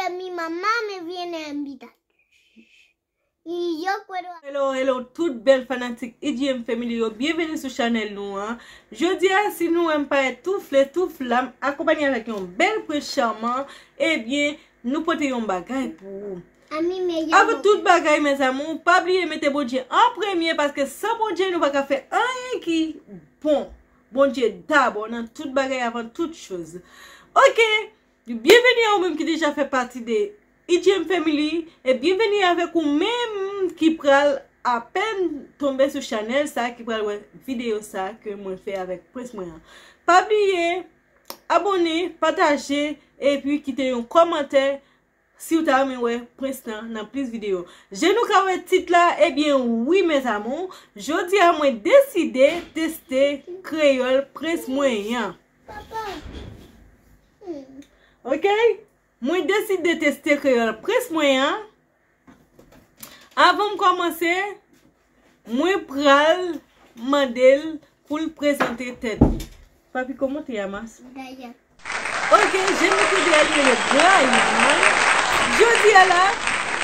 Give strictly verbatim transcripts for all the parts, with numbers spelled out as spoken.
Mi mamá me viene a invitar. Y yo puedo. Hello, hello, tout bèl fanatik I G M Family yo, byenveni sou chanèl nou an. Jodi a, si nou wè m parèt tou fle, tou flam, akonpanye avèk yon bèl prens chaman, ebyen, nou pote yon bagay pou ou. A mi me llamo. Avan tout bagay, mes amours, pa bliye mete Bondye an premye, paske san Bondye, nou pa ka fè anyen ki bon. Bondye dabò nan tout bagay, avan tout choz. Ok, byenveni a ou menm ki deja fè pati de I G M Family, e byenveni avèk ou menm ki pral apèn tonbe sou chanèl sa, ki pral wè videyo sa ke mwen fè avèk prens mwen an. Pa bliye abòne, pataje, epi kite yon kòmantè si w ta renmen wè prens lan nan plis videyo. Jan nou ka wè tit la, ebyen wi, mes amours, jodi a mwen deside teste kreyòl prens mwen an. Papa. Hmm. Ok? Mwen deside teste kreyòl prens mwen an. Avan m kòmanse, mwen pral mande l pou l prezante tèt li. Papi, kòman te, Yamas? Brian. Ok, je m'appelle Brian. Jodi a la,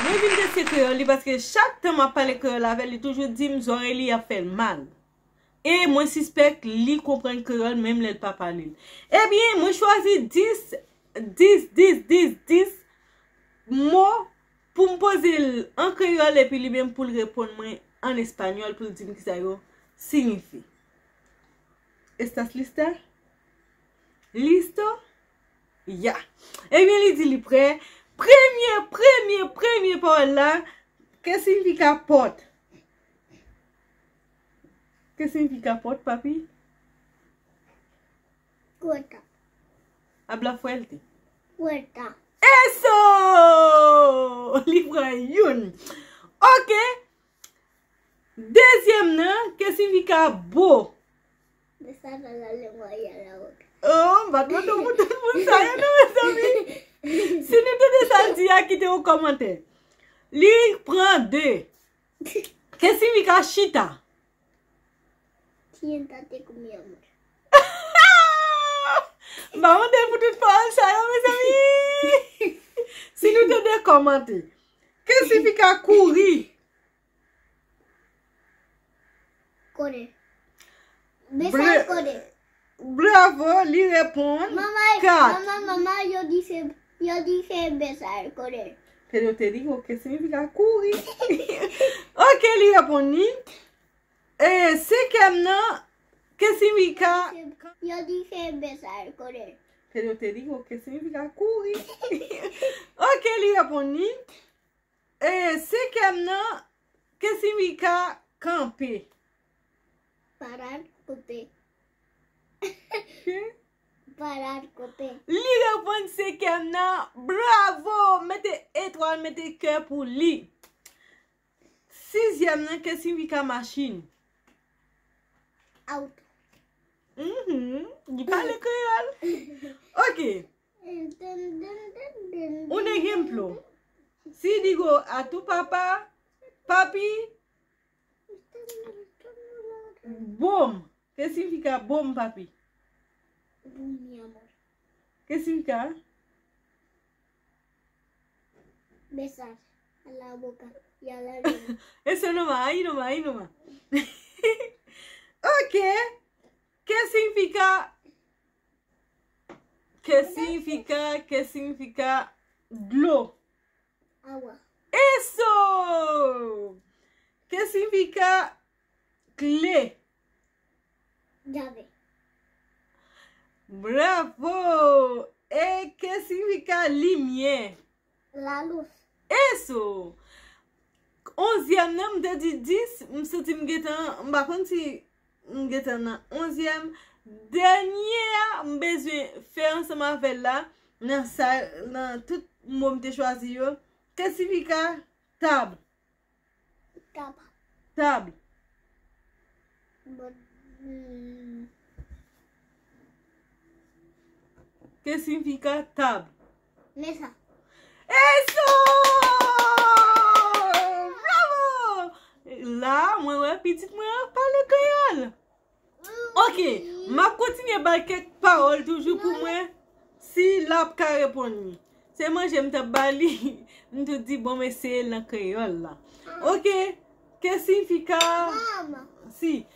mwen vin teste kreyòl li paske chak tan m ap pale kreyòl avè l, li toujou di m zòrèy li ap fè l mal. E mwen sispèk li konprann kreyòl menm lè l pa pale l. Ebyen, mwen chwazi dis, dis, dis, dis, dis mo pou m poze l an kreyòl epi li menm pou l reponn mwen an espanyòl pou l di m kisa yo siyifi. ¿Estás lista? ¿Listo? Ya. Ebyen, li di li prè. Premye, premye, premye pawòl la, ¿qué significa pot? ¿Qué significa pot, papi? Puerta. Habla fuerte. Puerta. Eso! Li pran youn. Ok. Dezyèm nan, ¿qué significa bo? Besar a la lengua y a la boca. Oh, m pa t mande w pou tout moun sa yo, non, mezanmi. Si nou tande sa l di a, kite yon kòmantè. Li pran de. ¿Qué significa chita? Siéntate con mi amor. M pa mande l pou tout pawòl sa yo, mezanmi. Si nou tande, kòmante. ¿Qué significa kouri? Correr. Besar, correr. Bravo, li reponn kat. Mamá, mamá, mamá, yo dice, yo dice besar, correr. Pero te digo que significa kouri. Ok, li reponn li. E senkyèm nan, ¿qué significa? Yo dice besar, correr. Pero te digo que significa kouri. Ok, li reponn li. E senkyèm nan, ¿qué significa kanpe? Parar, kope. Ki? Parar, kope. Li reponn senkyèm nan. Bravo! Mete etwal, mete kè pou li. Sizyèm nan, ¿qué significa machin? Auto. Mhm, li pale kreyòl. Ok. Un ejemplo. Si digo a tu papá, papi, bom. ¿Qué significa bom, papi? Bom, mi amor. ¿Qué significa? Besar a la boca y a la lengua. Eso no va, ahí no va, ahí no va. Ok. ¿Qué significa? ¿Qué significa? ¿Qué significa dlo? Agua. Eso! ¿Qué significa kle? Llave. Bravo! E ¿qué significa limyè? La luz. Eso! Onzyèm nan, m te di dis, m santi m gentan, m pa konn si m gentan nan onzyèm. Dènye a, m bezwen fè ansanm avè l la, nan sa, nan tout mo m te chwazi yo. ¿Qué significa tab? Tab. Tab. Bon, hmm. ¿Qué significa tab? Mesa. Eso! Bravo! La, mwen wè pitit mwen an pale kreyòl. Ok, m ap kontinye bay kèk pawòl toujou pou mwen, si l ap ka reponn li. Se manje m t ap ba li. M tou di, bon, m eseye l nan kreyòl la. Ok. Que significa? Si.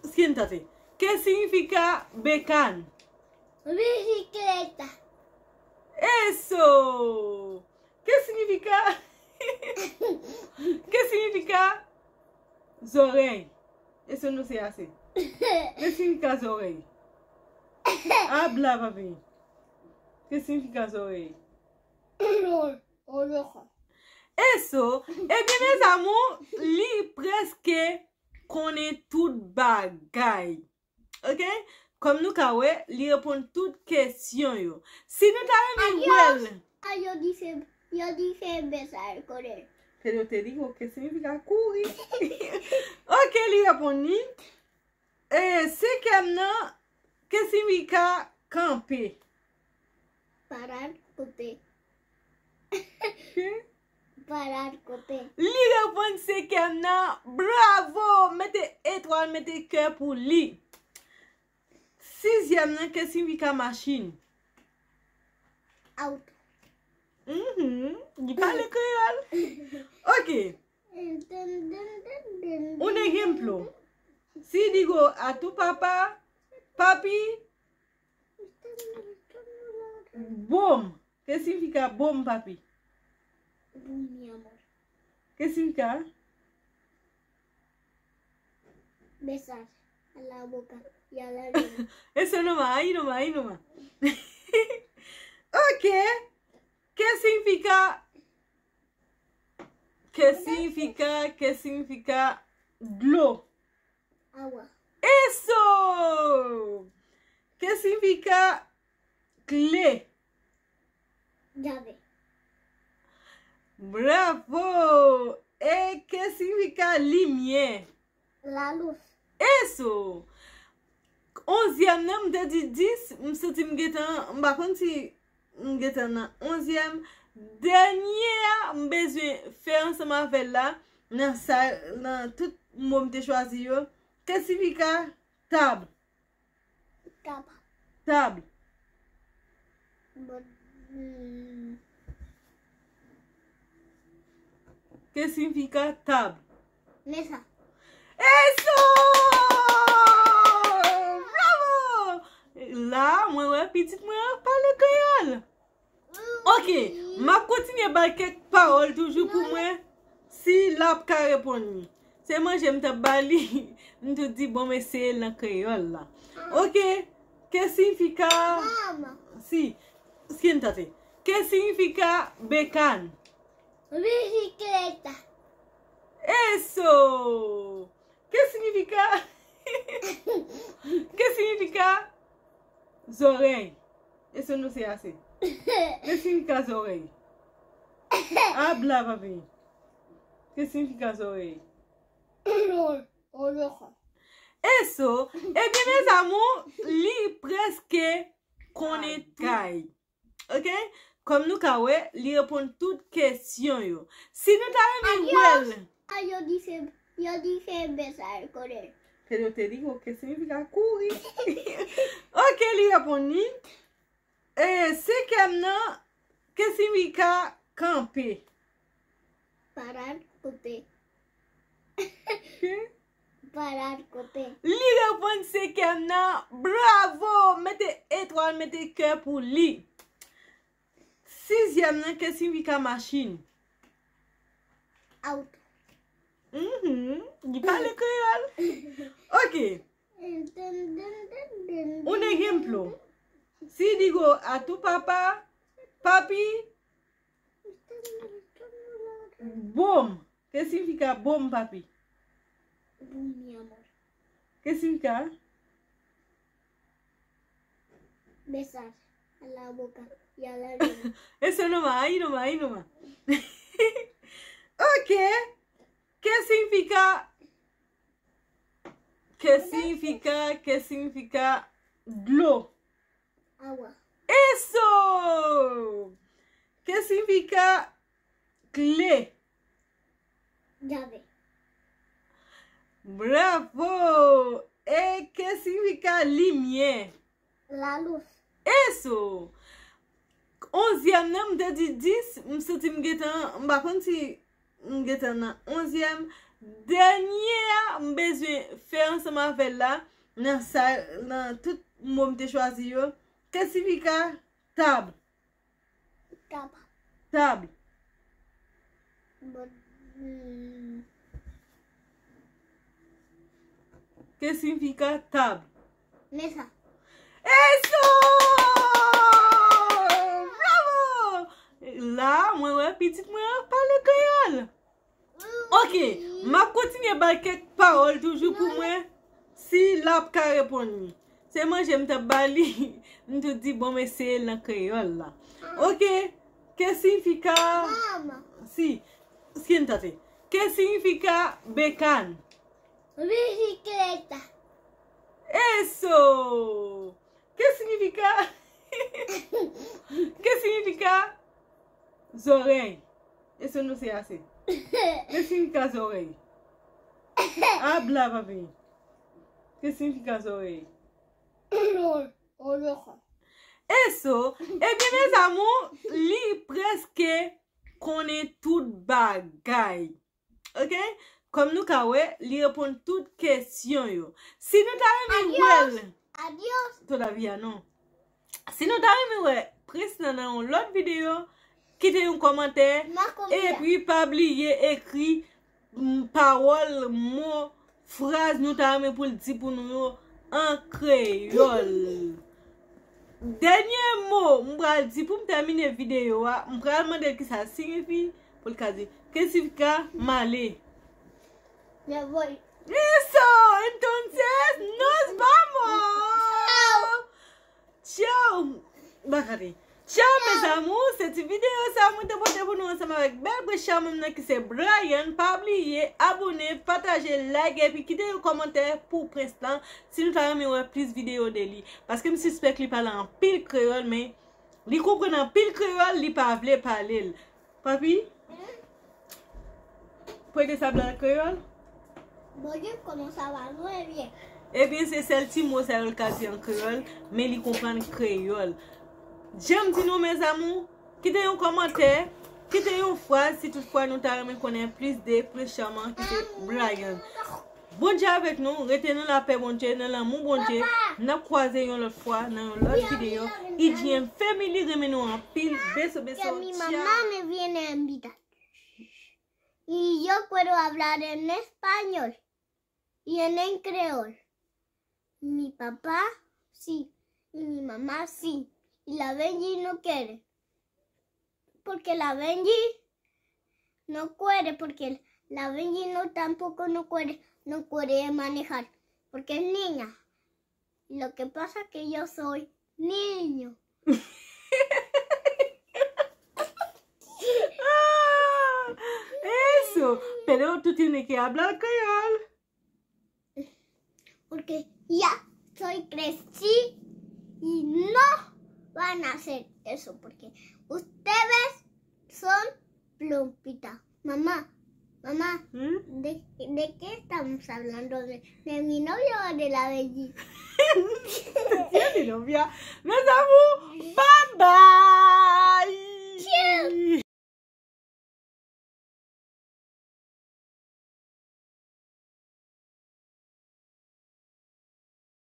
Skin tante. Que significa bekàn? Bisikleta. Eso. Que significa? Que significa zòrèy? Eso, nou se ase. Que significa zòrèy? Habla, papi. Que significa zòrèy? Eso, ebyen, mes amours, li prèske konnen tout bagay. Ok? Kòm nou ka wè, li reponn tout kesyon yo. Si nou ta renmen wè l. Adios. Adios, dice, yo dice besar con él. Pero te digo que significa kouri. Ok, li reponn li. E, senkyèm nan, que significa kanpe? Parar, kote. Parar, kote. Li reponn senkyèm nan, bravo! Mete etwal, mete kè pou li. Sizyèm nan, que significa machin? Auto. Mhm, li pale kreyòl. Ok. Un ejemplo. Si digo a tu papá, papi, bom. Que significa bom, papi? Bom, mi amor. Que significa? Besar a la boca y a la lengua. Eso nomás, ahí nomás, ahí nomás. Ok. Que significa? Que significa? Que significa dlo? Agua. Eso! Que significa cle? Llave. Bravo! E que significa limyè? La luz. Eso! Onzyèm nan, m te di dis, m santi m gentan, m pa konn si m gentan nan onzyèm. Dènye a, m bezwen fè ansanm avè l la, nan sa, nan tout mo m te chwazi yo. Que significa tab? Tab. Tab. Bon, hmm. Que significa tab? Mesa. Eso! Bravo! La, mwen wè pitit mwen an pale kreyòl. Ok, m ap kontinye bay kèk pawòl toujou pou mwen, si l ap ka reponn li. Se manje m t ap ba li, m tou di, bon, m eseye l nan kreyòl la. Ok, que significa? Si, skin tante. Que significa bekàn? Bisikleta. Eso! Que significa? Que significa zòrèy? Eso no se hace. Que significa zòrèy? Habla, papi. Que significa zòrèy? Oreja. Eso, ebyen, mes amours, li prèske konnen tout bagay. Ok? Kòm nou ka wè, li reponn tout kesyon yo. Si nou ta renmen wè l. Adios. Adios, dice, yo dice besar con él. Pero te digo que significa kouri. Ok, li reponn li. E senkyèm nan, que significa kanpe? Parar, kote. Parar, kote. Li reponn senkyèm nan, bravo! Mete etwal, mete kè pou li. Sizyèm nan, que significa machin? Auto. Mhm, li pale kreyòl. Ok. Un ejemplo. Si digo a tu papá, papi, bom. Que significa bom, papi? Bom, mi amor. Que significa? Besar a la boca y a la lengua. Eso nomás, ahí nomás, ahí nomás. Ok. Que significa? Que significa? Que significa dlo? Agua. Eso! Que significa cle? Llave. Bravo! E que significa limyè? La luz. Eso! onzyèm nan, m te di dis, m santi m gentan, m pa konn si m gentan nan onzyèm. Dènye a, m bezwen fè ansanm avè l la, nan sa, nan tout mo m te chwazi yo. Ke signifika tab? Tab. Tab. Bon, hmm. Ke signifika tab? Mesa. Eso! Bravo! La, mwen wè pitit mwen an pale kreyòl. Ok, m ap kontinye bay kèk pawòl toujou pou mwen, si l ap ka reponn li. Se manje m t ap ba li, m tou di, bon, m eseye l nan kreyòl la. Ok, ke signifika? Mama. Si, si n tante. Ke signifika bekàn? Bisikleta. Eso! Ke signifika? Ke signifika zòrèy? Eso nou se ase. Ke signifika zòrèy? Abla, papi. Ke signifika zòrèy? Eso, ebyen, mes amours, li prèske konnen tout bagay. Ok? Kòm nou ka wè, li reponn tout kesyon yo. Si nou ta renmen wè l, adios. Todavia non. Si nou ta renmen wè Prince lan nan yon lòt videyo, kite yon kòmantè. Epi pa bliye ekri, mm, pawòl, mo, fraz nou ta renmen pou l di pou nou yo an kreyòl. Dènye mo m pral di pou m tèmine videyo a, m pral mande l kisa l siyifi, pou l ka di, ke siyifi ka m ale? Me voy. Eso, entonces nos vamos. Tchao. Bakate. Tchao, mes amours. Se ti videyo sa mwen te pote pou nou ansanm avèk bèl prince charmant nan ki se Brian. Pa bliye abone, pataje, like epi kite yon kòmantè pou prince lan si nou ta renmen wè plis videyo de li. Paske m sispèk li pale anpil kreyòl, men li konprann anpil kreyòl, li pa vle pale l. Papi, pwede sa blan kreyòl? Bonjou, kòman sa va? Mwen byen. Ebyen, se sèl ti mo sa yo l ka di an kreyòl, men li konprann kreyòl. Jan m di nou, mes amours, kite yon kòmantè, kite yon fraz si toutfwa nou ta renmen konnen plis de prince charmant ki se Brian. Bondye avèk nou, rete nan lapè Bondye, nan lanmou Bondye. N ap kwaze yon lòt fwa nan yon lòt videyo. I G M Family renmen nou anpil. Beso, beso, tchao. Mi mamá me viene a invitar. Y yo puedo hablar en español y en, en creol. Mi papá sí, y mi mamá sí. Y la Benji no quiere. Porque la Benji no quiere, porque la Benji no tampoco no quiere, no quiere manejar, porque es niña. Lo que pasa que yo soy niño. Ah, eso, pero tú tienes que hablar creol. Porque ya soy crecí y no van a hacer eso, porque ustedes son plompitas. Mamá, mamá, ¿de, de qué estamos hablando? ¿De, de mi novio o de la Benji? Tiene novia. Mes amours, bye bye.